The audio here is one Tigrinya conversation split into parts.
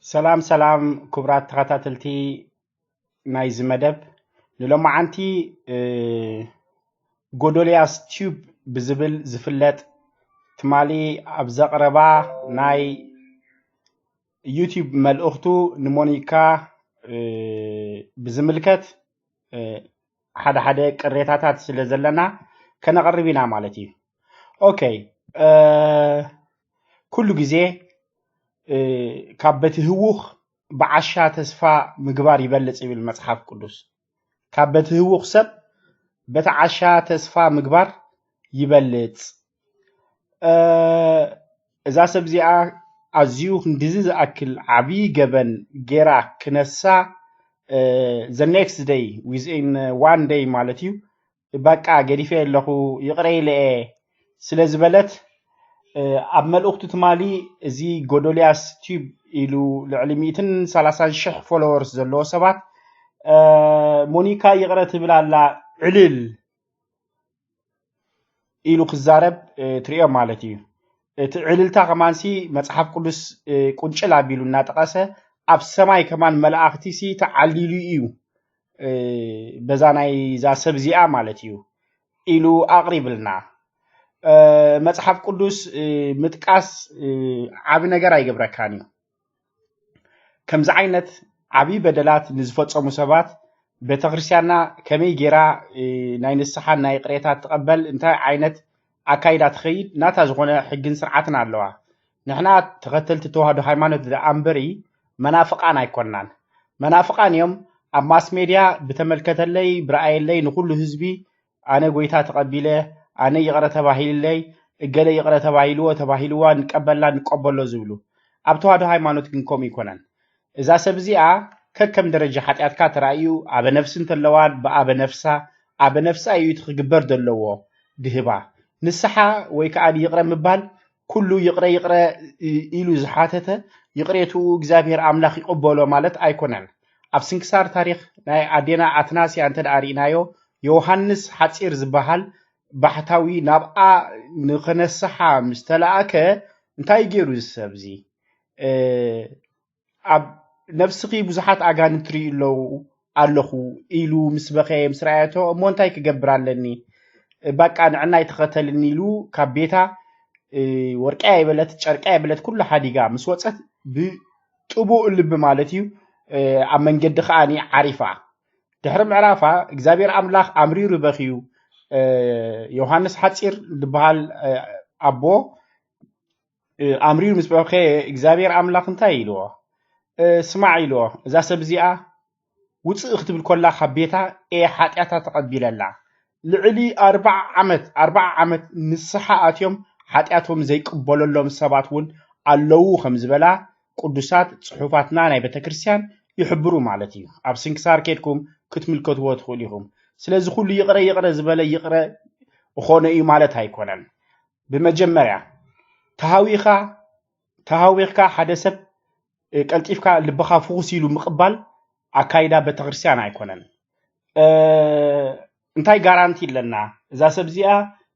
ሰላም ሰላም ክቡራት ተኸታተልቲ ናይዚ መደብ፣ ንሎማዓንቲ ጎዶልያስ ቲዩብ ብዝብል ዝፍለጥ ትማሊ ኣብ ዘቕረባ ናይ ዩቲዩብ መልእኽቱ ንሞኒካ ብዝምልከት ሓደ ሓደ ቅሬታታት ስለ ዘለና ከነቕርብ ኢና ማለት እዩ። ኦኬ፣ ኩሉ ግዜ ካብ በቲ ህዉኽ ብዓሻ ተስፋ ምግባር ይበልጽ ይብል መጽሓፍ ቅዱስ። ካብ በቲ ህዉኽ ሰብ በቲ ዓሻ ተስፋ ምግባር ይበልጽ። እዛ ሰብ እዚኣ ኣዝዩ ክንድዚ ዝኣክል ዓብዪ ገበን ጌራ ክነሳ፣ the next day, within one day ማለት እዩ፣ በቃ ገዲፈ ኣለኹ፣ ይቕረ ኢለ እየ ስለ ዝበለት፣ ኣብ መልእኽቱ ትማሊ እዚ ጎዶልያስ ቲዩብ ኢሉ ልዕሊ ሚእትን ሰላሳን ሽሕ ፎሎወርስ ዘለዎ ሰባት፣ ሞኒካ ይቕረ ትብል ኣላ፣ ዕልል ኢሉ ክዛረብ ትሪኦ ማለት እዩ። እቲ ዕልልታ ከማንሲ መጽሓፍ ቅዱስ ቁንጭል ኣቢሉ እናጠቐሰ፣ ኣብ ሰማይ ከማን መላእኽቲሲ ተዓሊሉ እዩ በዛ ናይዛ ሰብ እዚኣ ማለት እዩ ኢሉ ኣቕሪብልና። መጽሓፍ ቅዱስ ምጥቃስ ዓቢ ነገር ኣይገብረካን እዩ። ከምዚ ዓይነት ዓቢ በደላት ንዝፈጸሙ ሰባት ቤተክርስትያንና ከመይ ጌራ ናይ ንስሓን ናይ ይቕሬታ ትቐበል፣ እንታይ ዓይነት ኣካይዳ ትኸይድ፣ ናታ ዝኾነ ሕግን ስርዓትን ኣለዋ። ንሕና ተኸተልቲ ተዋህዶ ሃይማኖት ደኣ እምበሪ መናፍቓን ኣይኮንናን። መናፍቓን እዮም ኣብ ማስ ሜድያ ብተመልከተለይ ብረኣየለይ ንኹሉ ህዝቢ ኣነ ጎይታ ተቐቢለ፣ ኣነ ይቕረ ተባሂልለይ፣ እገለ ይቕረ ተባሂልዎ ተባሂልዋ ንቀበላ ንቀበሎ ዝብሉ። ኣብ ተዋህዶ ሃይማኖት ግን ከምኡ ይኮነን። እዛ ሰብ እዚኣ ከከም ደረጃ ሓጢኣትካ ተራእዩ ኣበ ነፍሲ እንተለዋ ብኣበ ነፍሳ ኣበ ነፍሳ እዩ እቲ ክግበር ዘለዎ ድህባ። ንስሓ ወይ ከዓ ይቕረ ምባል ኩሉ ይቕረ ይቕረ ኢሉ ዝሓተተ ይቕሬትኡ እግዚኣብሔር ኣምላኽ ይቕበሎ ማለት ኣይኮነን። ኣብ ስንክሳር ታሪኽ ናይ ኣዴና ኣትናስያ እንተ ደኣ ርኢናዮ፣ ዮሃንስ ሓፂር ዝበሃል ባሕታዊ ናብኣ ንኸነስሓ ምስ ተላእከ እንታይ ገይሩ እዚ ሰብ እዚ? ኣብ ነብስኺ ብዙሓት ኣጋንንቲ ርኢ ኣለዉ ኣለኹ ኢሉ ምስ በኸየ ምስ ረኣየቶ፣ እሞ እንታይ ክገብር ኣለኒ? ባቃ ንዕናይ ተኸተልኒ ኢሉ ካብ ቤታ ወርቂ ኣይበለት ጨርቂ ኣይበለት ኩሉ ሓዲጋ ምስ ወፀት ብጥቡእ ልቢ ማለት እዩ ኣብ መንገዲ ከዓኒ ዓሪፋ። ድሕሪ ምዕራፋ እግዚኣብሔር ኣምላኽ ኣምሪሩ በኽዩ። ዮሃንስ ሓፂር ዝበሃል ኣቦ ኣምሪሩ ምስ በኸየ እግዚኣብሔር ኣምላኽ እንታይ ኢልዎ? ስማዕ ኢልዎ፣ እዛ ሰብ እዚኣ ውፅእ ክትብል ኮላ ካብ ቤታ እየ ሓጢኣታ ተቐቢለላ። ልዕሊ ኣርባዓ ዓመት ኣርባዓ ዓመት ንስሓ ኣትዮም ሓጢኣቶም ዘይቅበለሎም ሰባት እውን ኣለዉ ከም ዝበላ ቅዱሳት ፅሑፋትና ናይ ቤተክርስትያን ይሕብሩ ማለት እዩ። ኣብ ስንክሳር ኬድኩም ክትምልከትዎ ትኽእሉ ኢኹም። ስለዚ ኩሉ ይቕረ ይቕረ ዝበለ ይቕረ እኾነ እዩ ማለት ኣይኮነን። ብመጀመርያ ተሃዊኻ ተሃዊኽካ ሓደ ሰብ ቀልጢፍካ ልብኻ ፍኹስ ኢሉ ምቕባል ኣካይዳ ቤተክርስትያን ኣይኮነን። እንታይ ጋራንቲ ኣለና? እዛ ሰብ እዚኣ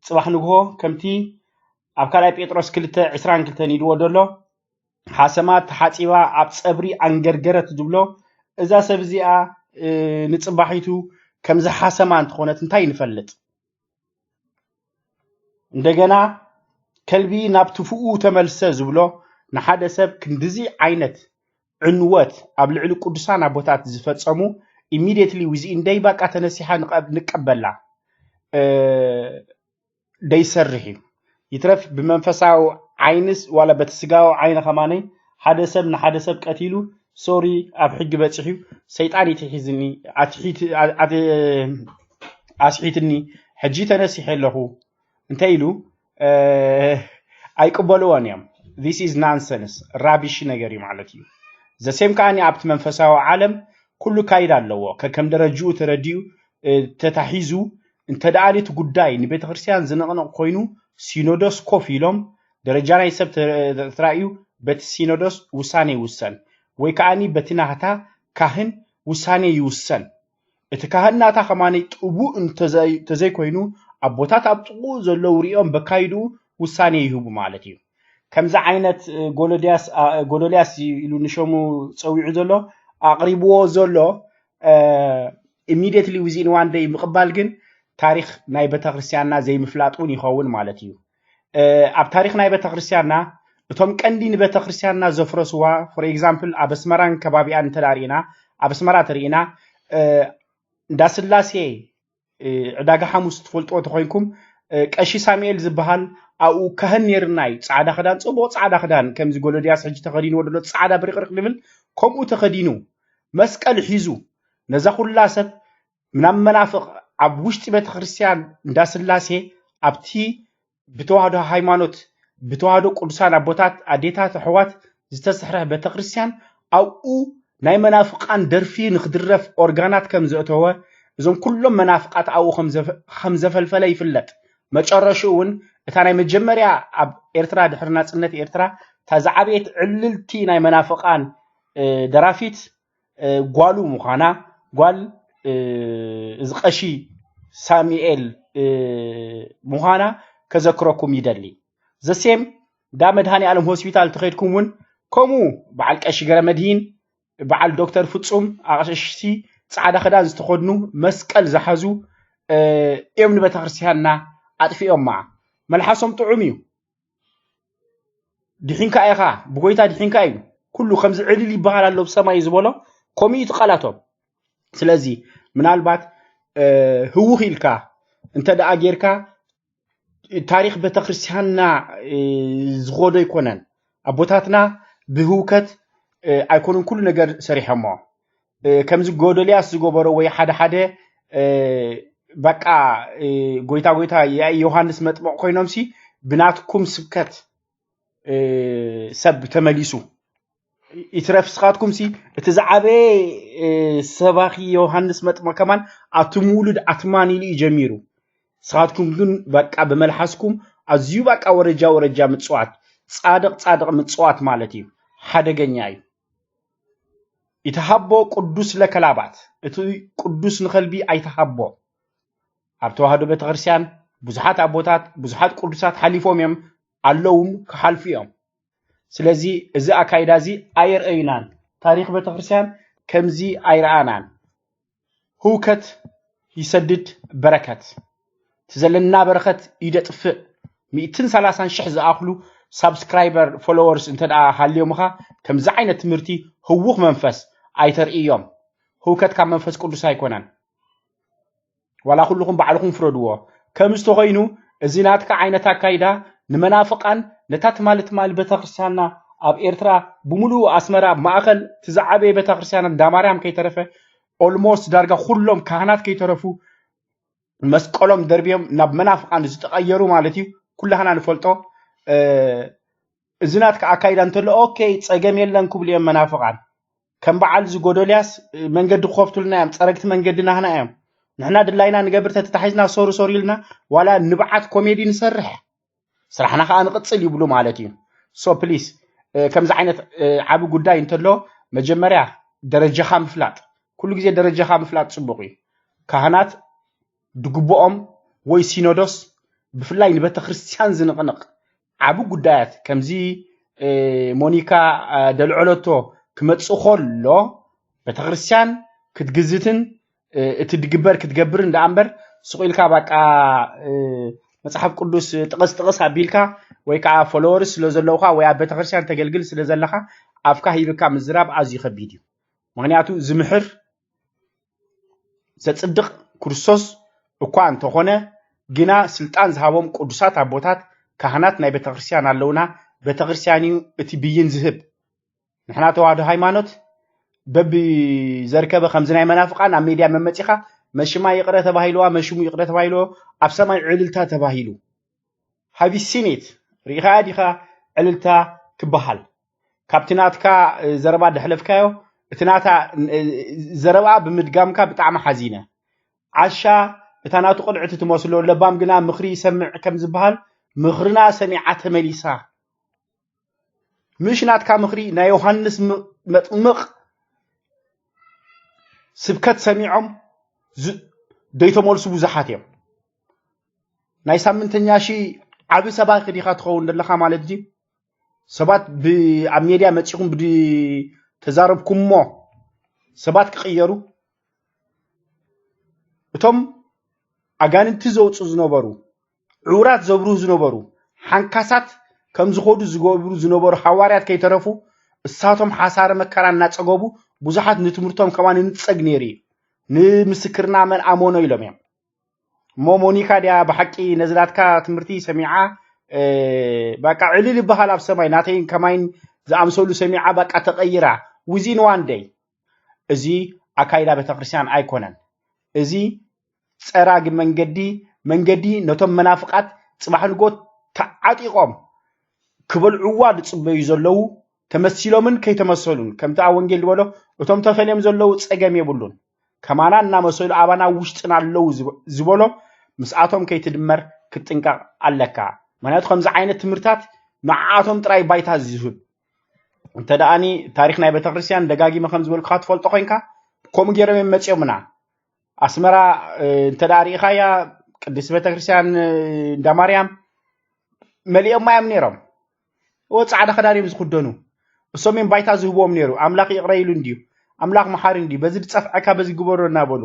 ፅባሕ ንግሆ ከምቲ ኣብ ካልኣይ ጴጥሮስ ክልተ ዕስራን ክልተን ኢልዎ ዘሎ ሓሰማ ተሓፂባ ኣብ ፀብሪ ኣንገርገረት ዝብሎ እዛ ሰብ እዚኣ ንፅባሒቱ ከምዚ ሓሰማ እንተኾነት እንታይ ንፈልጥ? እንደገና ከልቢ ናብ ትፉኡ ተመልሰ ዝብሎ ንሓደ ሰብ ክንድዚ ዓይነት ዕንወት ኣብ ልዕሊ ቅዱሳን ኣቦታት ዝፈጸሙ ኢሚድየትሊ ዊዝኢን ደይ ባቃ ተነሲሓ ንቀበላ ደይሰርሕ እዩ። ይትረፍ ብመንፈሳዊ ዓይንስ ዋላ በቲ ስጋዊ ዓይኒ ከማነይ ሓደ ሰብ ንሓደ ሰብ ቀቲሉ ሶሪ ኣብ ሕጊ በፂሑ ሰይጣን ይትሒዝኒ ኣስሒትኒ ሕጂ ተነሲሐ ኣለኹ እንተ ኢሉ ኣይቅበልዎን እዮም። This is nonsense፣ ራቢሽ ነገር እዩ ማለት እዩ። ዘሴም ከዓኒ ኣብቲ መንፈሳዊ ዓለም ኩሉ ካይድ ኣለዎ። ከከም ደረጅኡ ተረዲኡ ተታሒዙ እንተ ደኣ እቲ ጉዳይ ንቤተ ክርስቲያን ዝነቕንቕ ኮይኑ ሲኖዶስ ኮፍ ኢሎም ደረጃ ናይ ሰብ ተራእዩ በቲ ሲኖዶስ ውሳኔ ይውሰን ወይ ከዓኒ በቲ ናህታ ካህን ውሳኔ ይውሰን። እቲ ካህን ናታ ከማኒ ጥቡእ እንተዘይ- እንተዘይኮይኑ ኣቦታት ኣብ ጥቕኡ ዘለዉ ሪኦም በካይድኡ ውሳኔ ይህቡ ማለት እዩ። ከምዚ ዓይነት ጎዶልያስ ኢሉ ንሸሙ ፀዊዑ ዘሎ ኣቕሪብዎ ዘሎ ኢሚድየትሊ ዊዚን ዋን ደይ ምቕባል ግን ታሪክ ናይ ቤተክርስትያንና ዘይምፍላጥ እውን ይኸውን ማለት እዩ። ኣብ ታሪክ ናይ ቤተክርስትያንና እቶም ቀንዲ ንቤተክርስትያንና ዘፍረስዋ for example ኣብ ኣስመራን ከባቢኣን እንተዳርኢና ኣብ ኣስመራ ተርኢና እንዳስላሴ ዕዳጋ ሓሙስ ትፈልጥዎ ተኮይንኩም ቀሺ ሳሙኤል ዝበሃል ኣብኡ ካህን ነይርና እዩ። ፃዕዳ ክዳን፣ ፅቡቕ ፃዕዳ ክዳን፣ ከምዚ ጎሎድያስ ሕጂ ተኸዲንዎ ዘሎ ፃዕዳ ብርቅርቅ ዝብል ከምኡ ተኸዲኑ መስቀል ሒዙ ነዛ ኩላ ሰብ ምናም መናፍቕ ኣብ ውሽጢ ቤተክርስትያን እንዳስላሴ ኣብቲ ብተዋህዶ ሃይማኖት ብተዋህዶ ቅዱሳን ኣቦታት ኣዴታት ኣሕዋት ዝተስርሐ ቤተክርስትያን ኣብኡ ናይ መናፍቃን ደርፊ ንክድረፍ ኦርጋናት ከም ዘእተወ እዞም ኩሎም መናፍቃት ኣብኡ ከም ዘፈልፈለ ይፍለጥ። መጨረሽኡ እውን እታ ናይ መጀመርያ ኣብ ኤርትራ ድሕሪ ናፅነት ኤርትራ እታ ዝዓበየት ዕልልቲ ናይ መናፍቃን ደራፊት ጓሉ ምዃና ጓል እዚ ቀሺ ሳሙኤል ምዃና ከዘክረኩም ይደሊ። ዘሴም ዳ መድሃኒ ዓለም ሆስፒታል ተኸድኩም እውን ከምኡ በዓል ቀሺ ገረ መድሂን በዓል ዶክተር ፍጹም ኣቕሽሽቲ ፃዕዳ ክዳን ዝተኸድኑ መስቀል ዝሓዙ እዮም ንቤተክርስትያንና ኣጥፊኦማ። መልሓሶም ጥዑም እዩ። ድሒንካ ኢኻ ብጎይታ ድሒንካ እዩ። ኩሉ ከምዚ ዕልል ይበሃል ኣሎ ብሰማይ ዝበሎ ከምኡ እዩ ትቃላቶም። ስለዚ ምናልባት ህውኽ ኢልካ እንተ ደኣ ጌርካ ታሪክ ቤተክርስትያንና ዝኸዶ ኣይኮነን። ኣቦታትና ብህውከት ኣይኮኑን ኩሉ ነገር ሰሪሖሞ። ከምዚ ጎዶልያስ ዝገበሮ ወይ ሓደ ሓደ በቃ ጎይታ ጎይታ ዮሃንስ መጥምቕ ኮይኖምሲ ብናትኩም ስብከት ሰብ ተመሊሱ ይትረፍ። ስኻትኩም ሲ እቲ ዝዓበየ ሰባኺ ዮሃንስ መጥምቕ ከማን ኣቲ ምውሉድ ኣትማን ኢሉ እዩ ጀሚሩ። ስኻትኩም ግን በቃ ብመልሓስኩም ኣዝዩ በቃ ወረጃ ወረጃ ምጽዋት ጻድቕ ጻድቕ ምጽዋት ማለት እዩ። ሓደገኛ እዩ። ይተሃቦ ቅዱስ ለከላባት እቲ ቅዱስ ንኸልቢ ኣይተሃቦ። ኣብ ተዋህዶ ቤተክርስትያን ብዙሓት ኣቦታት ብዙሓት ቅዱሳት ሓሊፎም እዮም ኣለውም ክሓልፉ እዮም። ስለዚ እዚ ኣካይዳ እዚ ኣየርአዩናን። ታሪክ ቤተክርስትያን ከምዚ ኣይረኣናን። ህውከት ይሰድድ በረከት። እቲ ዘለና በረከት ይደጥፍእ። ሚእትን ሰላሳን ሽሕ ዝኣኽሉ ሳብስክራይበር ፎሎወርስ እንተ ደኣ ሃልዮምኻ ከምዚ ዓይነት ትምህርቲ ህውኽ መንፈስ ኣይተርእዮም። ህውከት ካብ መንፈስ ቅዱስ ኣይኮነን። ዋላ ኩልኹም ባዕልኹም ፍረድዎ። ከም ዝተኾይኑ እዚ ናትካ ዓይነት ኣካይዳ ንመናፍቃን ነታ ትማሊ ትማሊ ቤተክርስትያንና ኣብ ኤርትራ ብምሉኡ ኣስመራ ኣብ ማእኸል እቲ ዝዓበየ ቤተክርስትያን እንዳ ማርያም ከይተረፈ ኦልሞስት ዳርጋ ኩሎም ካህናት ከይተረፉ መስቀሎም ደርብዮም ናብ መናፍቃን ዝተቐየሩ ማለት እዩ። ኩላህና ንፈልጦ እዚ ናትካ ኣካይዳ እንተሎ ኦኬ ፀገም የለን ክብሉ እዮም መናፍቃን። ከም በዓል እዚ ጎዶልያስ መንገዲ ክኸፍቱልና እዮም፣ ፀረግቲ መንገዲ ናህና እዮም። ንሕና ድላይና ንገብር ተተታሒዝና ሶሪ ሶሪ ኢልና ዋላ ንብዓት ኮሜዲ ንሰርሕ ስራሕና ከዓ ንቕፅል ይብሉ ማለት እዩ። ሶ ፕሊስ ከምዚ ዓይነት ዓቢ ጉዳይ እንተሎ መጀመርያ ደረጃኻ ምፍላጥ፣ ኩሉ ግዜ ደረጃኻ ምፍላጥ ፅቡቕ እዩ። ካህናት ድግብኦም ወይ ሲኖዶስ ብፍላይ ንቤተክርስትያን ዝንቕንቕ ዓቢ ጉዳያት ከምዚ ሞኒካ ደልዐለቶ ክመፅእ ከሎ ቤተክርስትያን ክትግዝትን እቲ ድግበር ክትገብርን ደኣ እምበር ስቕ ኢልካ ባቃ መፅሓፍ ቅዱስ ጥቕስ ጥቕስ ኣቢልካ ወይ ከዓ ፎሎወርስ ስለ ዘለውካ ወይ ኣብ ቤተክርስትያን ተገልግል ስለ ዘለካ ኣፍካ ሂብካ ምዝራብ ኣዝዩ ከቢድ እዩ። ምክንያቱ ዝምሕር ዘጽድቕ ክርስቶስ እኳ እንተኾነ ግና ስልጣን ዝሃቦም ቅዱሳት ኣቦታት ካህናት ናይ ቤተክርስትያን ኣለውና። ቤተክርስትያን እዩ እቲ ብይን ዝህብ። ንሕና ተዋህዶ ሃይማኖት በቢ ዘርከበ ከምዚ ናይ መናፍቃን ኣብ ሜድያ መመጺኻ መሽማ ይቕረ ተባሂልዋ መሽሙ ይቕረ ተባሂልዎ ኣብ ሰማይ ዕልልታ ተባሂሉ። ሃቪ ሲኒት ርኢኻ ዲኻ ዕልልታ ክበሃል ካብቲ ናትካ ዘረባ ደሕለፍካዮ እቲ ናታ ዘረባ ብምድጋምካ ብጣዕሚ ሓዚነ ዓሻ እታ ናቱ ቅንዕቲ ትመስሎ ለባም ግና ምኽሪ ይሰምዕ ከም ዝበሃል ምኽርና ሰሚዓ ተመሊሳ ምሽ ናትካ ምኽሪ ናይ ዮሃንስ መጥምቕ ስብከት ሰሚዖም ዘይተመልሱ ብዙሓት እዮም ናይ ሳምንተኛ ሺ ዓቢ ሰባኺ ዲኻ ትኸውን ዘለኻ ማለት ድዩ ሰባት ኣብ ሜድያ መፂኹም ብተዛረብኩሞ ሰባት ክቕየሩ፣ እቶም ኣጋንንቲ ዘውፁ ዝነበሩ፣ ዕውራት ዘብርሁ ዝነበሩ፣ ሓንካሳት ከም ዝኸዱ ዝገብሩ ዝነበሩ ሃዋርያት ከይተረፉ፣ እሳቶም ሓሳረ መከራ እናፀገቡ፣ ብዙሓት ንትምህርቶም ከማን ንፀግ ነይሩ እዩ። ንምስክርና መን ኣመኖ ኢሎም እዮም። እሞ ሞኒካ ድያ ብሓቂ ነዚ ናትካ ትምህርቲ ሰሚዓ? በቃ ዕልል ይበሃል ኣብ ሰማይ። ናተይን ከማይን ዝኣምሰሉ ሰሚዓ በቃ ተቐይራ። Within one day። እዚ ኣካይዳ ቤተክርስትያን ኣይኮነን። እዚ ፀራጊ መንገዲ፣ መንገዲ ነቶም መናፍቃት ፅባሕ ንጎ ተዓጢቆም ክበልዕዋ ዝፅበዩ ዘለዉ፣ ተመሲሎምን ከይተመሰሉን፣ ከምቲ ኣብ ወንጌል ዝበሎ፣ እቶም ተፈልዮም ዘለዉ ፀገም የብሉን፣ ከማና እናመሰሉ ኣባና ውሽጥና ኣለዉ ዝበ- ዝበሎ ምስኣቶም ከይትድመር ክትጥንቀቕ ኣለካ። ምክንያቱ ከምዚ ዓይነት ትምህርታት ንዓኣቶም ጥራይ ባይታ ዝህብ። እንተ ደኣኒ ታሪኽ ናይ ቤተክርስትያን ደጋጊመ ከም ዝበልኩኻ ትፈልጦ ኮይንካ፣ ከምኡ ገይሮም እዮም መፂኦምና። ኣስመራ እንተ ደኣ ርኢኻያ፣ ቅድስቲ ቤተክርስትያን እንዳ ማርያም መሊኦማ እዮም ነይሮም። እዎ ፃዕዳ ክዳን እዮም ዝኽደኑ። እሶም እዮም ባይታ ዝህብዎም ነይሩ። ኣምላኽ ይቕረ ኢሉ እንድዩ፣ ኣምላኽ መሓሪ እንድዩ፣ በዚ ዝፀፍዐካ በዚ ግበሮ እናበሉ፣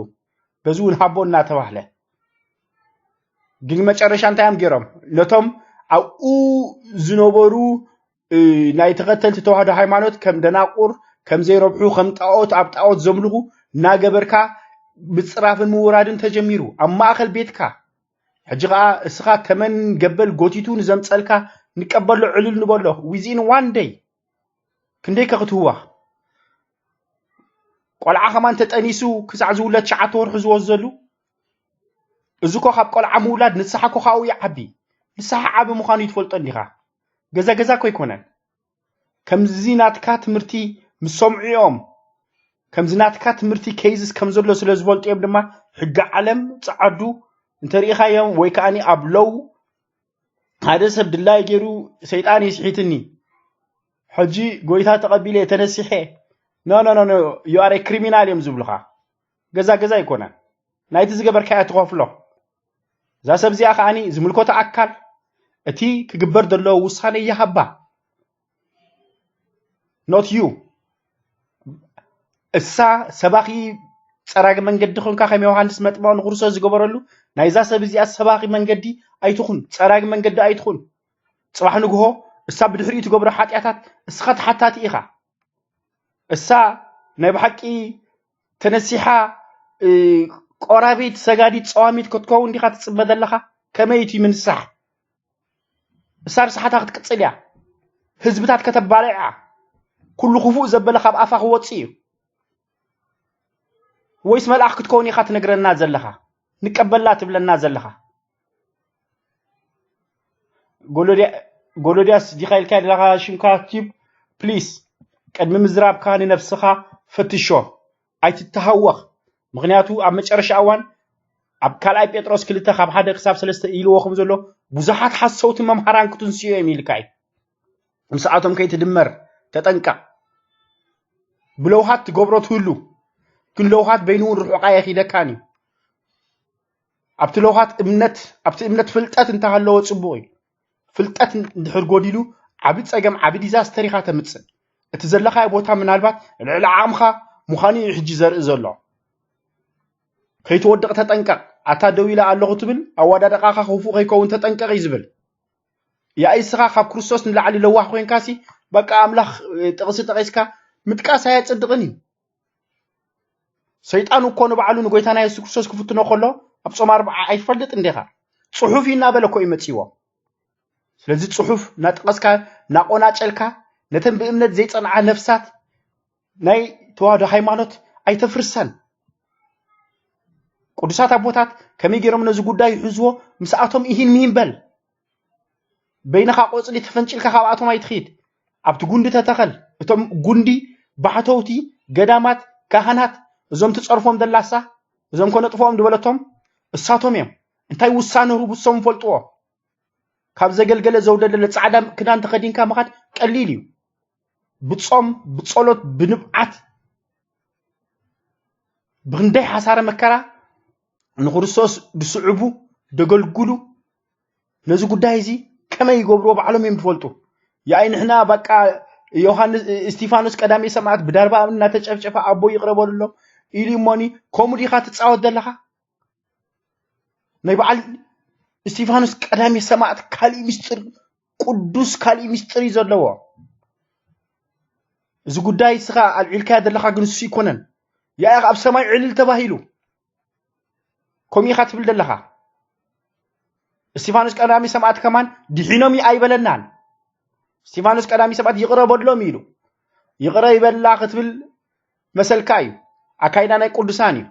በዚ እውን ሃቦ እናተባህለ። ግን መጨረሻ እንታይ እዮም ገይሮም? ነቶም ኣብኡ ዝነበሩ ናይ ተኸተልቲ ተዋህዶ ሃይማኖት ከም ደናቁር፣ ከም ዘይረብሑ፣ ከም ጣዖት ኣብ ጣዖት ዘምልኹ እናገበርካ ምፅራፍን ምውራድን ተጀሚሩ ኣብ ማእኸል ቤትካ። ሕጂ ከዓ እስኻ ተመን ገበል ጎቲቱ ንዘምፀልካ ንቀበሎ ዕልል ንበሎ። Within one day ክንደይ ከ ክትህዋ? ቆልዓ ከማን ተጠኒሱ ክሳዕ ዝውለድ ትሽዓተ ወርሑ ዝወዘሉ። እዚ ኮ ካብ ቆልዓ ምውላድ ንስሓ ኮ ካብኡ ይዓቢ። ንስሓ ዓቢ ምዃኑ ይትፈልጦ እንዲኻ። ገዛ ገዛ ኮ ኣይኮነን። ከምዚ ናትካ ትምህርቲ ምስ ሰምዑ እዮም። ከምዚ ናትካ ትምህርቲ ኬዝስ ከም ዘሎ ስለ ዝፈልጡ እዮም ድማ ሕጊ ዓለም ጸዓዱ እንተሪኢኻዮም ወይ ከኣኒ ኣብ ሎው ሓደ ሰብ ድላይ ገይሩ ሰይጣን ይስሒትኒ ሕጂ ጎይታ ተቐቢለ ተነሲሐ no no no no you are a criminal እዮም ዝብሉኻ። ገዛ ገዛ ኣይኮነን። ናይቲ ዝገበርካዮ ትኸፍሎ። እዛ ሰብ እዚኣ ከኣኒ ዝምልከቶ ኣካል እቲ ክግበር ዘለዎ ውሳነ ይሃባ። Not you። እሳ ሰባኺ ጸራጊ መንገዲ ኾንካ ከም ዮሃንስ መጥምቕ ንክርስቶስ ዝገበረሉ ናይዛ ሰብ እዚኣ ሰባኺ መንገዲ ኣይትኹን፣ ጸራጊ መንገዲ ኣይትኹን። ጽባሕ ንግሆ እሳ ብድሕሪኡ ትገብሮ ሓጢኣታት እስኻ ተሓታቲ ኢኻ። እሳ ናይ ብሓቂ ተነሲሓ ቆራቢት ሰጋዲት ጸዋሚት ክትከውን ዲኻ ትጽበ ዘለኻ? ከመይ እቲ ምንሳሕ? እሳ ንስሓታ ክትቅጽል እያ። ህዝብታት ከተባልዕ እያ። ኩሉ ክፉእ ዘበለ ካብ ኣፋ ክወጽእ እዩ። ወይስ መልኣኽ ክትከውን ኢኻ ትነግረና ዘለኻ? ንቀበላ ትብለና ዘለኻ? ጎሎድያስ ዲኻ ኢልካ ዘለኻ ሽምካ ቲብ ፕሊስ ቅድሚ ምዝራብካ ንነብስኻ ፈትሾ። ኣይትተሃወኽ። ምኽንያቱ ኣብ መጨረሻ እዋን ኣብ ካልኣይ ጴጥሮስ ክልተ ካብ ሓደ ክሳብ ሰለስተ ኢልዎ ከም ዘሎ ብዙሓት ሓሰውቲ መምሃራን ክትንስኡ እዮም ኢልካ እዩ። ምስኣቶም ከይትድመር ተጠንቀቕ። ብለውሃት ትገብሮ ትህሉ ግን ለውሃት በይኑ እውን ርሑቕ ኣየኺደካን እዩ። ኣብቲ ለውሃት እምነት ኣብቲ እምነት ፍልጠት እንተሃለወ ጽቡቕ እዩ። ፍልጠት እንድሕር ጎዲሉ ዓቢ ጸገም ዓቢ ዲዛስተር ኢኻ ተምጽእ። እቲ ዘለኻዮ ቦታ ምናልባት ልዕሊ ዓቕምኻ ምዃኑ እዩ ሕጂ ዘርኢ ዘሎ። ከይትወድቕ ተጠንቀቕ። ኣታ ደው ኢለ ኣለኹ ትብል ኣወዳድቓኻ ክፉእ ከይከውን ተጠንቀቕ እዩ ዝብል። ያኢ እስኻ ካብ ክርስቶስ ንላዕሊ ለዋህ ኮይንካሲ በቃ ኣምላኽ ጥቕሲ ጠቒስካ ምጥቃስ ኣየጽድቕን እዩ። ሰይጣን እኮ ንባዕሉ ንጎይታና የሱስ ክርስቶስ ክፍትኖ ከሎ ኣብ ጾም ኣርብዓ ኣይትፈልጥ እንዴኻ? ጽሑፍ እዩ እናበለ እኮ እዩ መጺዎ። ስለዚ ጽሑፍ እናጠቐስካ እናቆናጨልካ ነተን ብእምነት ዘይጸንዓ ነፍሳት ናይ ተዋህዶ ሃይማኖት ኣይተፍርሰን። ቅዱሳት ኣቦታት ከመይ ገይሮም ነዚ ጉዳይ ይሕዝዎ? ምስኣቶም ኢሂን ሚሂን በል። በይንኻ ቆጽሊ ተፈንጭልካ ካብኣቶም ኣይትኺድ። ኣብቲ ጉንዲ ተተኸል። እቶም ጉንዲ ባሕተውቲ፣ ገዳማት፣ ካህናት፣ እዞም ትጸርፎም ደላሳ፣ እዞም ከነጥፍኦም ዝበለቶም እሳቶም እዮም። እንታይ ውሳነ ህቡ እሶም ይፈልጥዎ። ካብ ዘገልገለ ዘውደለለ ጻዕዳ ክዳን ተኸዲንካ ምኻድ ቀሊል እዩ። ብጾም፣ ብጸሎት፣ ብንብዓት ብኽንደይ ሓሳረ መከራ ንክርስቶስ ድስዕቡ ደገልግሉ ነዚ ጉዳይ እዚ ከመይ ይገብርዎ ባዕሎም እዮም ዝፈልጡ። ያይ ንሕና በቃ ዮሃንስ፣ እስቲፋኖስ ቀዳሚ ሰማዕት ብዳርባ እናተጨፍጨፈ ኣቦ ይቕረ በሉሎም ኢሉ እሞኒ፣ ከምኡ ዲኻ ትጻወት ዘለኻ? ናይ በዓል እስቲፋኖስ ቀዳሚ ሰማዕት ካልእ ምስጢር፣ ቅዱስ ካልእ ምስጢር እዩ ዘለዎ። እዚ ጉዳይ እስኻ ኣልዒልካዮ ዘለኻ ግን እሱ ይኮነን። ያኢ ኣብ ሰማይ ዕልል ተባሂሉ። ከምኡ ኢኻ ትብል ዘለኻ። እስቲፋኖስ ቀዳሚ ሰማዕት ከማን ድሒኖም እዩ ኣይበለናን። እስቲፋኖስ ቀዳሚ ሰማዕት ይቕረ በሎም ኢሉ። ይቕረ ይበላ ክትብል መሰልካ እዩ። ኣካይዳ ናይ ቅዱሳን እዩ።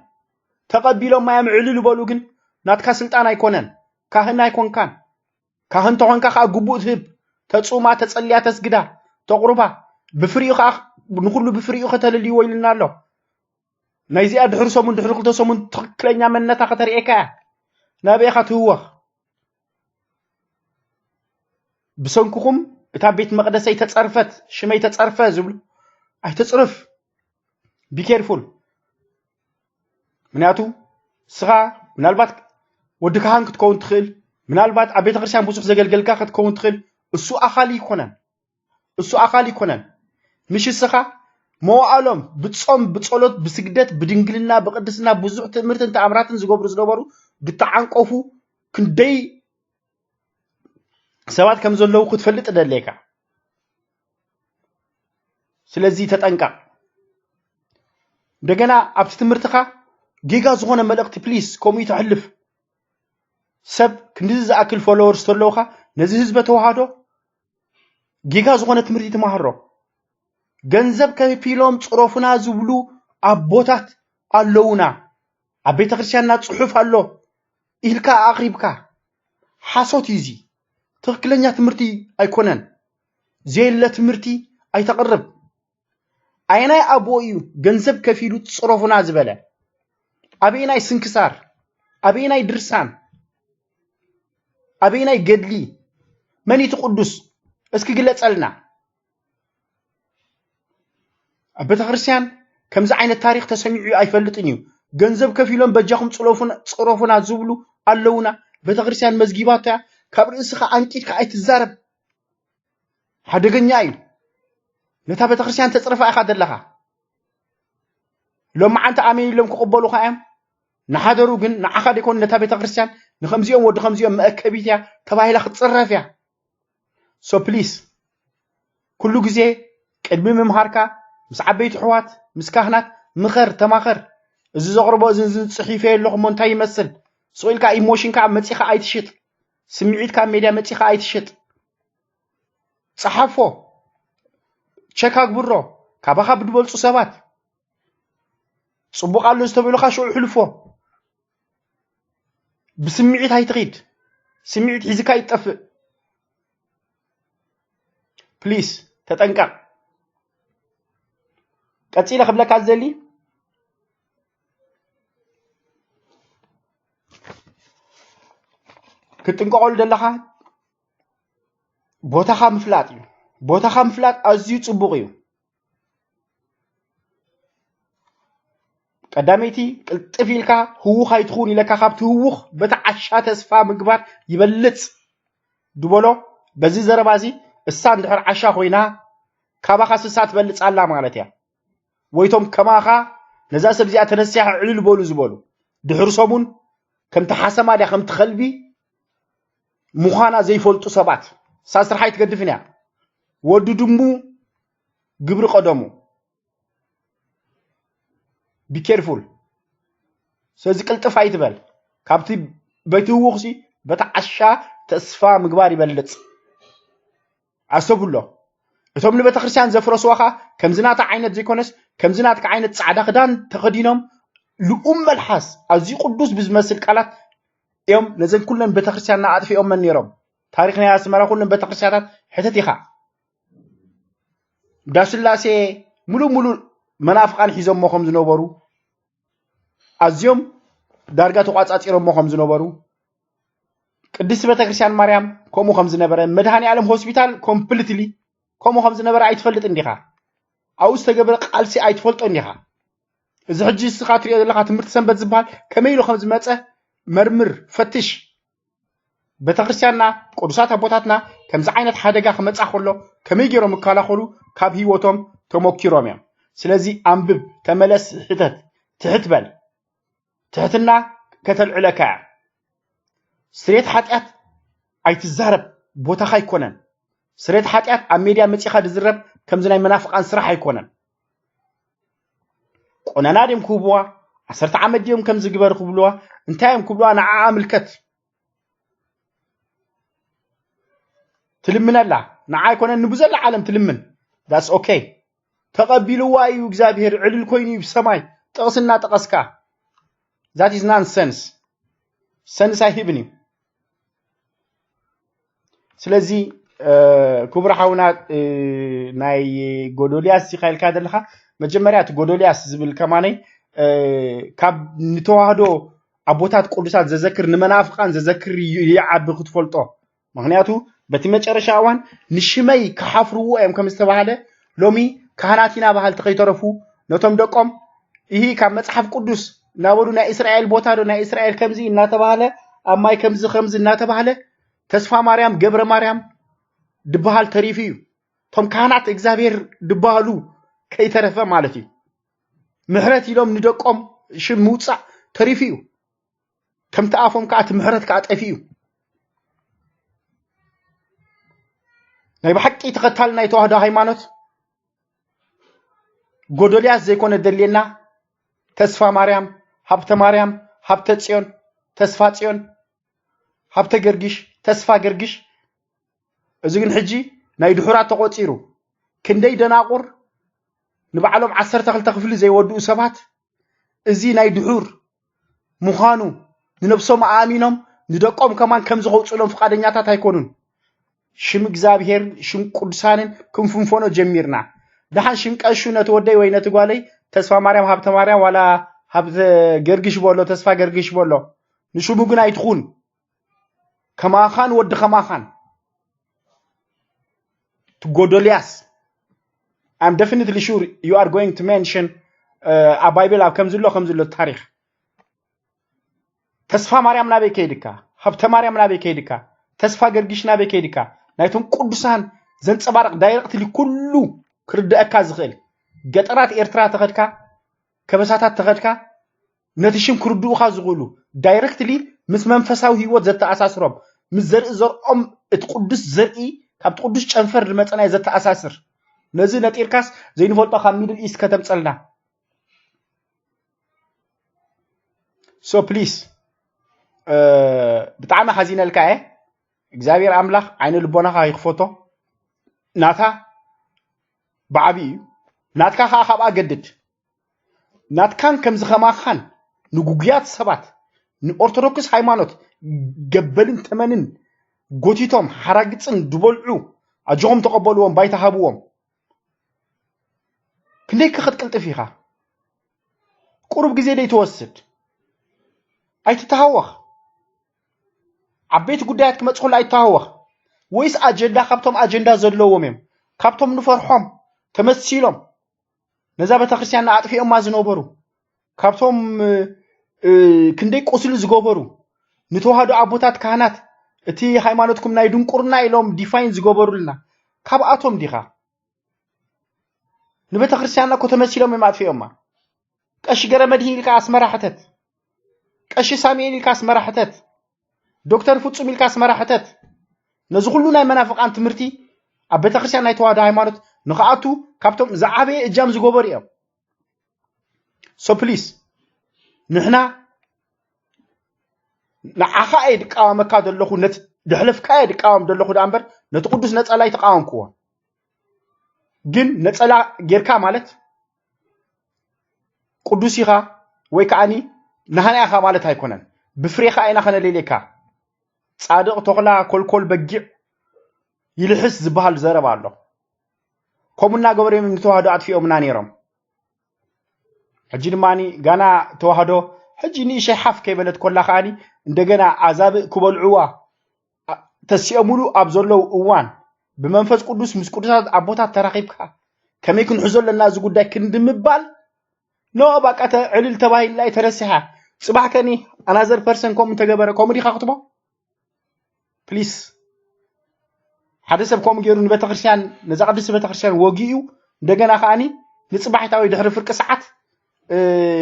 ተቐቢሎም ማያም ዕልል በሉ ግን ናትካ ስልጣን ኣይኮነን። ካህን ኣይኮንካን። ካህን ተኾንካ ከኣ ግቡእ ትህብ። ተጹማ፣ ተጸልያ፣ ተስግዳ፣ ተቑርባ። ብፍሪኡ ከኣ ንኹሉ ብፍሪኡ ከተለልይዎ ኢልና ኣሎ። ናይዚኣ ድሕሪ ሰሙን፣ ድሕሪ ክልተ ሰሙን ትኽክለኛ መንነታ ከተርእየካ እያ። ናበይ ኢኻ ትህወኽ? ብሰንክኹም እታ ቤት መቕደሰይ ተጸርፈት፣ ሽመይ ተጸርፈ ዝብሉ፣ ኣይተጽርፍ። Be careful። ምክንያቱ ንስኻ ምናልባት ወዲ ካህን ክትከውን ትኽእል፣ ምናልባት ኣብ ቤተ ክርስቲያን ብዙሕ ዘገልገልካ ክትከውን ትኽእል። እሱ ኣኻሊ ይኮነን፣ እሱ ኣኻሊ ይኮነን። ምሽ እስኻ መዋእሎም ብጾም፣ ብጸሎት፣ ብስግደት፣ ብድንግልና፣ ብቅድስና ብዙሕ ትምህርትን ተኣምራትን ዝገብሩ ዝነበሩ ብተዓንቀፉ ክንደይ ሰባት ከም ዘለዉ ክትፈልጥ ደልየካ። ስለዚ ተጠንቀቕ። እንደገና ኣብቲ ትምህርትኻ ጌጋ ዝኾነ መልእኽቲ ፕሊስ ከምኡ ተሕልፍ። ሰብ ክንድዚ ዝኣክል ፎሎወርስ ተለውኻ ነዚ ህዝበ ተዋህዶ ጌጋ ዝኾነ ትምህርቲ ትመሃሮ። ገንዘብ ከፊሎም ጽረፉና ዝብሉ ኣቦታት ኣለውና። ኣብ ቤተ ክርስቲያንና ጽሑፍ ኣሎ ኢልካ ኣቕሪብካ። ሓሶት እዩ እዚ። ትኽክለኛ ትምህርቲ ኣይኮነን። ዘየለ ትምህርቲ ኣይተቕርብ። ኣየናይ ኣቦ እዩ ገንዘብ ከፊሉ ጽረፉና ዝበለ? ኣበየናይ ስንክሳር? ኣበየናይ ድርሳን? ኣበየናይ ገድሊ? መን እቲ ቅዱስ? እስኪ ግለጸልና። ኣብ ቤተ ክርስቲያን ከምዚ ዓይነት ታሪኽ ተሰሚዑ ኣይፈልጥን እዩ። ገንዘብ ከፊሎም በጃኹም ጽለፉና፣ ጽረፉና ዝብሉ ኣለውና። ቤተ ክርስቲያን መዝጊባቶ እያ። ካብ ርእስኻ ኣንቂድካ ኣይትዛረብ። ሓደገኛ እዩ። ነታ ቤተ ክርስቲያን ተጽርፋ ኢኻ ዘለኻ። ሎማዓንቲ ኣሜን ኢሎም ክቕበሉኻ እዮም። ንሓደሩ ግን ንዓኻ ደይኮኑ ነታ ቤተ ክርስቲያን ንኸምዚኦም ወዲ ኸምዚኦም መእከቢት እያ ተባሂላ ክትጽረፍ እያ። So please ኩሉ ግዜ ቅድሚ ምምሃርካ ምስ ዓበይቲ ኣሕዋት ምስ ካህናት ምኸር፣ ተማኸር። እዚ ዘቕርቦ እዚ፣ እዚ ጽሒፈዮ ኣለኹ እሞ እንታይ ይመስል? ስቕ ኢልካ ኢሞሽንካ መጺኻ ኣይትሽጥ። ስምዒትካ ኣብ ሜድያ መጺኻ ኣይትሽጥ። ጸሓፎ፣ ቸክ ኣግብሮ፣ ካባኻ ብድበልጹ ሰባት። ጽቡቕ ኣሎ ዝተበሉኻ ሽዑ ሕልፎ። ብስምዒት ኣይትኺድ። ስምዒት ሒዝካ ይጠፍእ። ፕሊስ ተጠንቀቕ። ቀጺለ ክብለካ ዝደሊ ክትጥንቀቐሉ ዘለኻ ቦታኻ ምፍላጥ እዩ። ቦታኻ ምፍላጥ ኣዝዩ ጽቡቕ እዩ። ቀዳመይቲ ቅልጥፍ ኢልካ ህዉኽ ኣይትኹን ኢለካ፣ ካብቲ ህዉኽ በቲ ዓሻ ተስፋ ምግባር ይበልጽ ድበሎ። በዚ ዘረባ እዚ እሳ እንድሕር ዓሻ ኮይና ካባኻ ስሳ ትበልጽ ኣላ ማለት እያ። ወይቶም ከማኻ ነዛ ሰብ እዚኣ ተነሲሓ ዕልል በሉ ዝበሉ ድሕሪ ሰሙን ከምቲ ሓሰማ ድያ ከምቲ ከልቢ ምዃና ዘይፈልጡ ሰባት። እሳ ስርሓ ኣይትገድፍን እያ። ወዲ ድሙ ግብሪ ቀደሙ። Be careful። ስለዚ ቅልጥፍ ኣይትበል። ካብቲ በቲ ህውኽሲ በቲ ዓሻ ተስፋ ምግባር ይበልጽ። ኣሰብሎ። እቶም ንቤተ ክርስቲያን ዘፍረስዋ ኸኣ ከምዚ ናታ ዓይነት ዘይኮነስ ከምዚ ናትካ ዓይነት ጻዕዳ ክዳን ተኸዲኖም ልኡም መልሓስ ኣዝዩ ቅዱስ ብዝመስል ቃላት እዮም ነዘን ኩለን ቤተ ክርስቲያንና ኣጥፊኦመን ነይሮም። ታሪኽ ናይ ኣስመራ ኩለን ቤተ ክርስቲያናት ሕተት ኢኻ። ዳስላሴ ሙሉእ ሙሉእ መናፍቓን ሒዞሞ ከም ዝነበሩ፣ ኣዝዮም ዳርጋ ተቋጻጺሮሞ ከም ዝነበሩ፣ ቅድስቲ ቤተክርስትያን ማርያም ከምኡ ከም ዝነበረ፣ መድኃኔ ዓለም ሆስፒታል ኮምፕሊትሊ ከምኡ ከም ዝነበረ ኣይትፈልጥን ዲኻ? ኣብኡ ዝተገብረ ቃልሲ ኣይትፈልጦን ዲኻ? እዚ ሕጂ እስኻ ትሪኦ ዘለኻ ትምህርቲ ሰንበት ዝበሃል ከመይ ኢሉ ከም ዝመጸ መርምር፣ ፈትሽ። ቤተክርስትያንና፣ ቅዱሳት ኣቦታትና ከምዚ ዓይነት ሓደጋ ክመጻ ከሎ ከመይ ገይሮም ይከላኸሉ? ካብ ህይወቶም ተሞኪሮም እዮም። ስለዚ ኣንብብ፣ ተመለስ፣ ሕተት፣ ትሕት በል። ትሕትና ከተልዕለካ እያ። ስሬት ሓጢኣት ኣይትዛረብ፣ ቦታኻ ኣይኮነን። ስሬት ሓጢኣት ኣብ ሜድያ መጺኻ ድዝረብ ከምዚ ናይ መናፍቃን ስራሕ ኣይኮነን። ቆነና ድዮም ክህብዋ? ዓሰርተ ዓመት ድዮም ከምዚ ግበር ክብልዋ? እንታይ እዮም ክብልዋ? ንዓኣ ምልከት። ትልምነላ። ንዓ ኣይኮነን ንብዘላ ዓለም ትልምን። That's okay። ተቐቢልዋ እዩ እግዚኣብሔር፣ ዕልል ኮይኑ እዩ ብሰማይ። ጥቕሲ እናጠቐስካ። That is nonsense። ሰንስ ኣይህብን እዩ። ስለዚ ክቡር ሓውና፣ ናይ ጎዶልያስ ኢኻ ኢልካ ዘለኻ፣ መጀመርያ እቲ ጎዶልያስ ዝብል ከማነይ ካብ ንተዋህዶ ኣቦታት ቅዱሳት ዘዘክር፣ ንመናፍቃን ዘዘክር ይዓቢ ክትፈልጦ። ምክንያቱ በቲ መጨረሻ እዋን ንሽመይ ክሓፍርዎ እዮም ከም ዝተባሃለ፣ ሎሚ ካህናት ኢና በሃልቲ ከይተረፉ ነቶም ደቆም፣ ይህ ካብ መጽሓፍ ቅዱስ እናበሉ፣ ናይ እስራኤል ቦታ ዶ፣ ናይ እስራኤል ከምዚ እናተባሃለ፣ ኣብ ማይ ከምዚ ከምዚ እናተባሃለ፣ ተስፋ ማርያም፣ ገብረ ማርያም ድበሃል ተሪፉ እዩ። እቶም ካህናት እግዚኣብሔር ድበሃሉ ከይተረፈ ማለት እዩ። ምሕረት ኢሎም ንደቆም ሽም ምውጻእ ተሪፉ እዩ። ከምቲ ኣፎም ከዓ እቲ ምሕረት ከዓ ጠፊኡ እዩ። ናይ ብሓቂ ተኸታሊ ናይ ተዋህዶ ሃይማኖት ጎዶልያስ ዘይኮነ ደልየና፣ ተስፋ ማርያም፣ ሃብተ ማርያም፣ ሃብተ ጽዮን፣ ተስፋ ጽዮን፣ ሃብተ ገርግሽ፣ ተስፋ ገርግሽ። እዚ ግን ሕጂ ናይ ድሑራት ተቆጺሩ። ክንደይ ደናቁር ንባዕሎም ዓሰርተ ክልተ ክፍሊ ዘይወድኡ ሰባት፣ እዚ ናይ ድሑር ምዃኑ ንነብሶም ኣእሚኖም ንደቆም ከማን ከም ዝኸውፅሎም ፍቓደኛታት ኣይኮኑን። ሽም እግዚኣብሔር፣ ሽም ቅዱሳንን ክንፍንፎኖ ጀሚርና። ደሓን ሽም ቀሹ ነቲ ወደይ ወይ ነቲ ጓለይ ተስፋ ማርያም ሃብተ ማርያም ዋላ ሃብተ ገርግሽ በሎ፣ ተስፋ ገርግሽ በሎ። ንሽሙ ግን ኣይትኹን። ከማኻን ወዲ ከማኻን ትጎዶልያስ። I'm definitely sure you are going to mention ኣብ ባይብል ኣብ ከም ዝሎ ከም ዝሎ ታሪኽ። ተስፋ ማርያም ናበይ ከይድካ? ሃብተ ማርያም ናበይ ከይድካ? ተስፋ ገርግሽ ናበይ ከይድካ? ናይቶም ቅዱሳን ዘንጸባርቕ ዳይረክትሊ ኩሉ ክርድአካ ዝኽእል። ገጠራት ኤርትራ ተኸድካ፣ ከበሳታት ተኸድካ፣ ነቲ ሽም ክርድኡኻ ዝኽእሉ፣ ዳይረክትሊ ምስ መንፈሳዊ ህይወት ዘተኣሳስሮም፣ ምስ ዘርኢ ዘርኦም፣ እቲ ቅዱስ ዘርኢ ካብቲ ቅዱስ ጨንፈር ዝመጸ ናይ ዘተኣሳስር። ነዚ ነጢርካስ ዘይንፈልጦ ካብ ሚድል ኢስት ከተምጸልና። So please፣ ብጣዕሚ ሓዚነልካ እየ። እግዚኣብሔር ኣምላኽ ዓይነ ልቦናኻ ይኽፈቶ። ናታ ብዓብዩ እዩ። ናትካ ኸዓ ካብኣ ገድድ። ናትካን ከምዚ ኸማኻን ንጉጉያት ሰባት ንኦርቶዶክስ ሃይማኖት ገበልን ተመንን ጎቲቶም ሓራግጽን ድበልዑ ኣጆኹም ተቐበልዎም፣ ባይታ ሃብዎም። ክንደይ ከ ክትቅልጥፍ ኢኻ? ቁሩብ ግዜ ደይ ትወስድ? ኣይትተሃወኽ። ዓበይቲ ጉዳያት ክመጽኹሉ ኣይተሃወኽ። ወይስ ኣጀንዳ ካብቶም ኣጀንዳ ዘለዎም እዮም? ካብቶም ንፈርሖም ተመሲሎም ነዛ ቤተክርስትያንና ኣጥፊኦማ ዝነበሩ፣ ካብቶም ክንደይ ቁስሊ ዝገበሩ ንተዋህዶ ኣቦታት ካህናት፣ እቲ ሃይማኖትኩም ናይ ድንቁርና ኢሎም ዲፋይን ዝገበሩልና ካብኣቶም ዲኻ? ንቤተክርስትያንና እኮ ተመሲሎም እዮም ኣጥፊኦማ። ቀሺ ገረ መድህን ኢልካ ኣስመራ ሕተት፣ ቀሺ ሳሙኤል ኢልካ ኣስመራ ሕተት፣ ዶክተር ፍጹም ኢልካ ኣስመራ ሕተት። ነዚ ኩሉ ናይ መናፍቃን ትምህርቲ ኣብ ቤተክርስትያን ናይ ተዋህዶ ሃይማኖት ንኽኣቱ ካብቶም ዝዓበየ እጃም ዝገበሩ እዮም። So please፣ ንሕና ንዓኻ እየ ድቃወመካ ዘለኹ፣ ነቲ ድሕለፍካ እየ ድቃወም ዘለኹ ደኣ እምበር ነቲ ቅዱስ ነጸላ ኣይተቃወምክዎ። ግን ነጸላ ጌርካ ማለት ቅዱስ ኢኻ ወይ ከዓኒ ናህና ኢኻ ማለት ኣይኮነን። ብፍሬኻ ኢና ከነሌሌካ። ጻድቕ ተኹላ ኮልኮል በጊዕ ይልሕስ ዝበሃል ዘረባ ኣሎ። ከምኡ እናገበሩ እዮም ንተዋህዶ ኣጥፊኦምና ነይሮም። ሕጂ ድማ ጋና ተዋህዶ ሕጂ ንእሸይ ሓፍ ከይበለት ኮላ ከዓኒ እንደገና ኣዛብእ ክበልዕዋ ተሲኦምሉ ኣብ ዘለዉ እዋን ብመንፈስ ቅዱስ ምስ ቅዱሳት ኣቦታት ተራኺብካ ከመይ ክንሕዞ ኣለና እዚ ጉዳይ ክንዲ ምባል፣ ኖ፣ ባቃ ዕልል ተባሂላ እዩ ተረሲሓ። ጽባሕ ከኒ ኣናዘር ፐርሰን ከምኡ እንተገበረ ከምኡ ዲኻ ክትቦ? ፕሊስ ሓደ ሰብ ከምኡ ገይሩ ንቤተክርስትያን ነዛ ቅድስቲ ቤተክርስትያን ወጊኡ እንደገና ከዓኒ ንፅባሒታዊ ድሕሪ ፍርቂ ሰዓት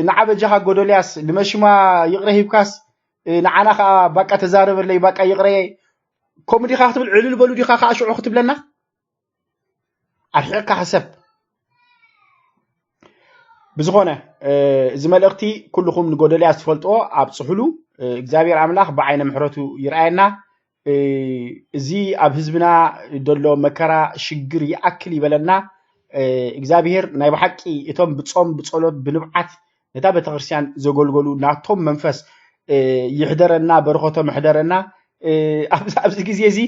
ንዓ በጃኻ ጎዶልያስ ንመሽማ ይቕረ ሂብካስ ንዓና ከዓ ባቃ ተዛረበለይ ባቃ ይቕረየ ከምኡ ዲኻ ክትብል ዕልል በሉ ዲኻ ከዓ ሽዑ ክትብለና ኣርሒቕካ ሕሰብ። ብዝኾነ እዚ መልእኽቲ ኩልኹም ንጎደልያ ዝትፈልጥዎ ኣብፅሕሉ እግዚኣብሔር ኣምላኽ ብዓይነ ምሕረቱ ይርኣየና። እዚ ኣብ ህዝብና ዘሎ መከራ ሽግር ይኣክል ይበለና እግዚኣብሔር ናይ ብሓቂ እቶም ብፆም ብፀሎት ብንብዓት ነታ ቤተክርስትያን ዘገልገሉ ናቶም መንፈስ ይሕደረና በረኸቶም ይሕደረና ኣብዚ ግዜ እዚ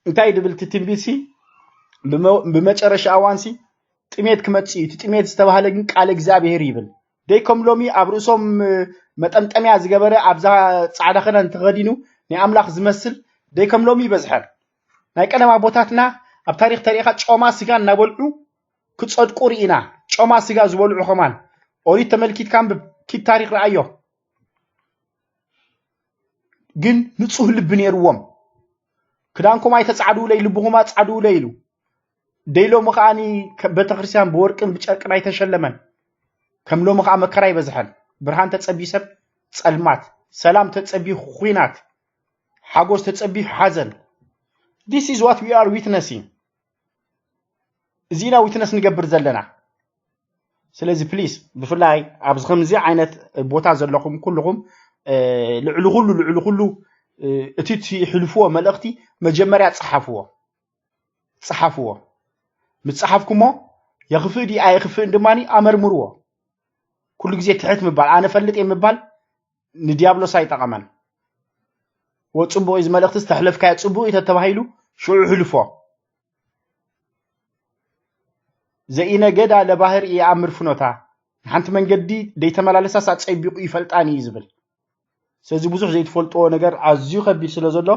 እንታይ ድብል ትንቢት ሲ ብመጨረሻ እዋን ሲ ጥሜት ክመጽእ እዩ እቲ ጥሜት ዝተባህለ ግን ቃል እግዚኣብሔር ይብል ደይ ከም ሎሚ ኣብ ርእሶም መጠምጠምያ ዝገበረ ኣብዛ ጻዕዳ ክዳን ተኸዲኑ ናይ ኣምላኽ ዝመስል ደይ ከም ሎሚ ይበዝሐን ናይ ቀደም ኣቦታትና ኣብ ታሪክ ተሪእኻ ጮማ ስጋ እናበልዑ ክጸድቁ ርኢና ጮማ ስጋ ዝበልዑ ኸማን ኦሪት ተመልኪትካ ንብብ ኪድ ታሪክ ረኣዮ ግን ንጹህ ልቢ ነይርዎም ክዳንኩም ኣይተጻዕድውለይ ልብኹም ኣጻዕድውለይ ኢሉ ደይ ሎሚ ከዓኒ ቤተክርስትያን ብወርቅን ብጨርቅን ኣይተሸለመን ከም ሎሚ ከዓ መከራ ይበዝሐን ብርሃን ተጸቢ ሰብ ጸልማት ሰላም ተጸቢ ኹናት ሓጎስ ተጸቢ ሓዘን this is what we are witnessing እዚና ዊትነስ ንገብር ዘለና ስለዚ ፕሊስ ብፍላይ ኣብዚ ከምዚ ዓይነት ቦታ ዘለኹም ኩልኹም ልዕሊ ኩሉ ልዕሊ ኩሉ እቲ ትሕልፍዎ መልእኽቲ መጀመርያ ፀሓፍዎ ፀሓፍዎ ምስ ፀሓፍኩሞ የኽፍእ ዲ ኣየኽፍእን ድማ ኣመርምርዎ ኩሉ ግዜ ትሕት ምባል ኣነ ፈልጥ ምባል ንዲያብሎስ ኣይጠቐመን ወፅቡቕ እዚ መልእኽቲ ዝተሕለፍካዮ ፅቡቕ እዩ ተተባሂሉ ሽዑ ሕልፎ ዘኢነገዳ ለባህር ይኣምር ፍኖታ ንሓንቲ መንገዲ ደይተመላለሳስ ኣፀቢቑ ይፈልጣን እዩ ዝብል ስለዚ ብዙሕ ዘይትፈልጥዎ ነገር ኣዝዩ ከቢድ ስለ ዘሎ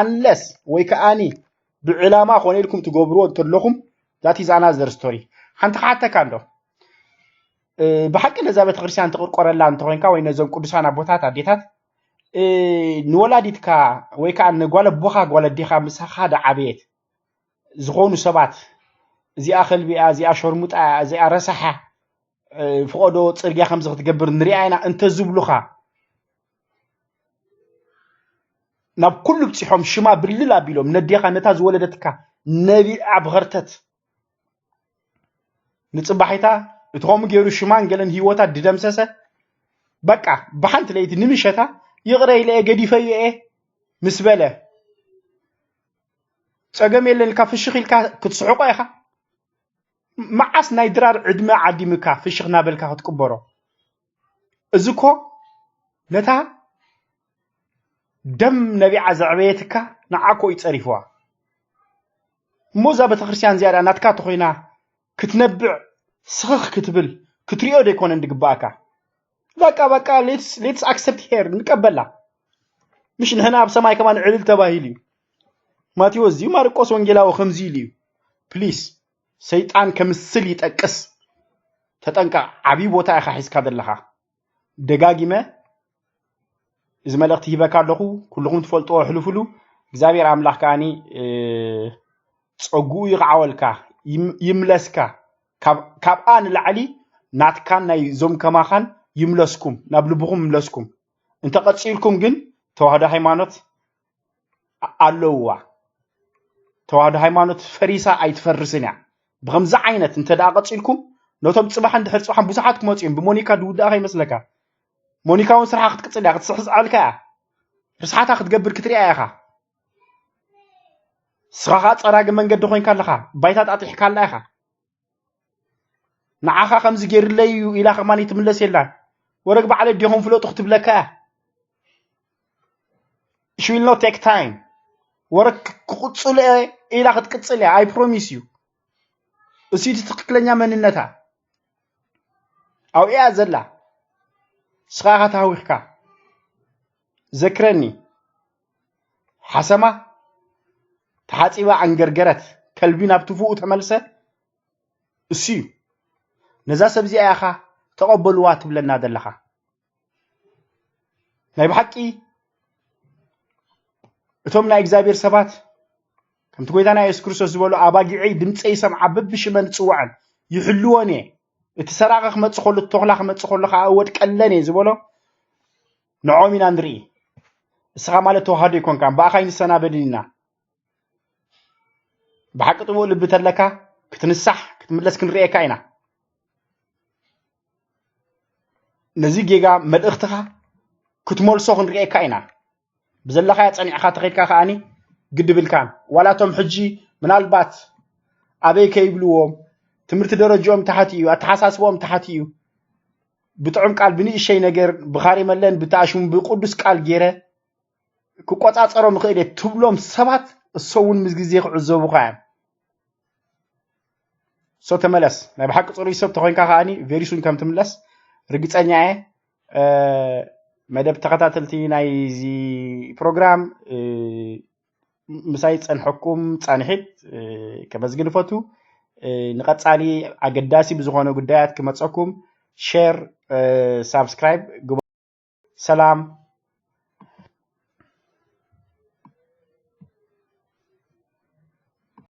ኣንለስ ወይ ከዓኒ ብዕላማ ኮነ ኢልኩም ትገብርዎ እንተለኹም that is another story ሓንቲ ክሓተካ እንዶ ብሓቂ ነዛ ቤተክርስትያን ትቕርቆረላ እንተኮንካ ወይ ነዞም ቅዱሳን ኣቦታት ኣዴታት ንወላዲትካ ወይ ከዓ ንጓል ኣቦኻ ጓል ኣዴኻ ምሳኻ ዳዓበየት ዝኾኑ ሰባት እዚኣ ከልቢያ እዚኣ ሸርሙጣ እዚኣ ረሳሓ ፍቐዶ ፅርግያ ከምዚ ክትገብር ንሪኣ ኢና እንተዝብሉኻ ናብ ኩሉ ብፂሖም ሽማ ብልል ኣቢሎም ነዴኻ ነታ ዝወለደትካ ነቢዓ ብኸርተት ንፅባሒታ እቲ ከምኡ ገይሩ ሽማን ገለን ህይወታ ድደምሰሰ በቃ ብሓንቲ ለይቲ ንምሸታ ይቕረ ኢለ እየ ገዲፈዮ እየ ምስ በለ ፀገም የለን ኢልካ ፍሽኽ ኢልካ ክትስሕቆ ኢኻ መዓስ ናይ ድራር ዕድመ ዓዲምካ ፍሽኽ እናበልካ ክትቅበሮ እዚ እኮ ነታ ደም ነቢዓ ዘዕበየትካ ንዓኮ እዩ ጸሪፍዋ እሞ እዛ ቤተክርስትያን እዚኣ ናትካ ተኮይና ክትነብዕ ስኽኽ ክትብል ክትሪኦ ዘይኮነ እንድግባእካ በቃ በቃ let's accept here ንቀበላ ምሽ ንሕና ኣብ ሰማይ ከማን ዕልል ተባሂሉ እዩ ማቴዎስ እዚዩ ማርቆስ ወንጌላዊ ከምዚ ኢሉ እዩ ፕሊስ ሰይጣን ከምስል ይጠቅስ ተጠንቀቕ ዓብዪ ቦታ ኢኻ ሒዝካ ዘለኻ ደጋጊመ እዚ መልእኽቲ ሂበካ ኣለኹ ኩልኹም ትፈልጥዎ ኣሕልፉሉ እግዚኣብሔር ኣምላኽ ከዓኒ ፀጉኡ ይቕዓወልካ ይምለስካ ካብኣ ንላዕሊ ናትካን ናይ ዞም ከማኻን ይምለስኩም ናብ ልብኹም ይምለስኩም እንተቐፂልኩም ግን ተዋህዶ ሃይማኖት ኣለውዋ ተዋህዶ ሃይማኖት ፈሪሳ ኣይትፈርስን እያ ብከምዚ ዓይነት እንተ ደኣ ቀፂልኩም ነቶም ፅባሕ እንድሕር ፅባሕን ብዙሓት ክመፁ እዮም ብሞኒካ ድውዳእ ከይመስለካ ሞኒካ እውን ስርሓ ክትቅፅል እያ ክትስሕዝዓልካ እያ ርስሓታ ክትገብር ክትሪኣ ኢኻ ስኻ ከዓ ፀራጊ መንገዲ ኮይንካ ኣለኻ ባይታ ጣጢሕካ ኣላ ኢኻ ንዓኻ ከምዚ ገይርለይ እዩ ኢላ ከማን ትምለስ የላን ወረግ ባዕለ ዲኹም ፍለጡ ክትብለካ እያ she will not take time ወረግ ክቕፅሉ እየ ኢላ ክትቅፅል እያ I promise you እሱ እቲ ትክክለኛ መንነታ ኣብያ ዘላ ስኻ ኢኻ ተሃዊኽካ ዘክረኒ ሓሰማ ተሓፂባ ኣንገርገረት ከልቢ ናብ ትፉኡ ተመልሰ እሱ እዩ ነዛ ሰብ እዚኣ ኢኻ ተቐበልዋ ትብለና ዘለኻ ናይ ብሓቂ እቶም ናይ እግዚኣብሔር ሰባት ከምቲ ጎይታና የሱስ ክርስቶስ ዝበሎ ኣባጊዐይ ድምፀይ ይሰምዓ፣ በብሽመን እፅውዐን ይሕልወን እየ። እቲ ሰራቂ ክመፅእ ከሎ፣ እቲ ተኹላ ክመፅእ ከሎ ከዓ እወድቀለን እየ ዝበሎ ንዖም ኢና ንርኢ። እስኻ ማለት ተዋህዶ ይኮንካ፣ ብኣኻ ይንሰናበድን ኢና። ብሓቂ ጥቡቕ ልቢ ተለካ ክትንሳሕ ክትምለስ ክንርእየካ ኢና። ነዚ ጌጋ መልእኽትኻ ክትመልሶ ክንርእየካ ኢና። ብዘለኻያ ጸኒዕካ ተኸድካ ከኣኒ ግድብልካን ዋላቶም ሕጂ ምናልባት ኣበይ ከይብልዎም ትምህርቲ ደረጃኦም ታሕቲ እዩ፣ ኣተሓሳስቦም ታሕቲ እዩ። ብጥዑም ቃል ብንእሸይ ነገር ብኻሪመለን ብተኣሽሙ ብቅዱስ ቃል ገይረ ክቆጻጸሮም ይኽእል እየ ትብሎም ሰባት እሶ እውን ምስ ግዜ ክዕዘቡኻ እዮም። ሶ ተመለስ። ናይ ብሓቂ ጽሩይ ሰብ ተኾይንካ ከኣኒ ቬሪሱን ከም ትምለስ ርግጸኛ እየ። መደብ ተኸታተልቲ ናይዚ ፕሮግራም ምሳይ ጸንሐኩም ጻንሒት ከመስግን እፈቱ። ንቐጻሊ ኣገዳሲ ብዝኾነ ጉዳያት ክመጸኩም ሸር፣ ሳብስክራይብ ግበሩ። ሰላም።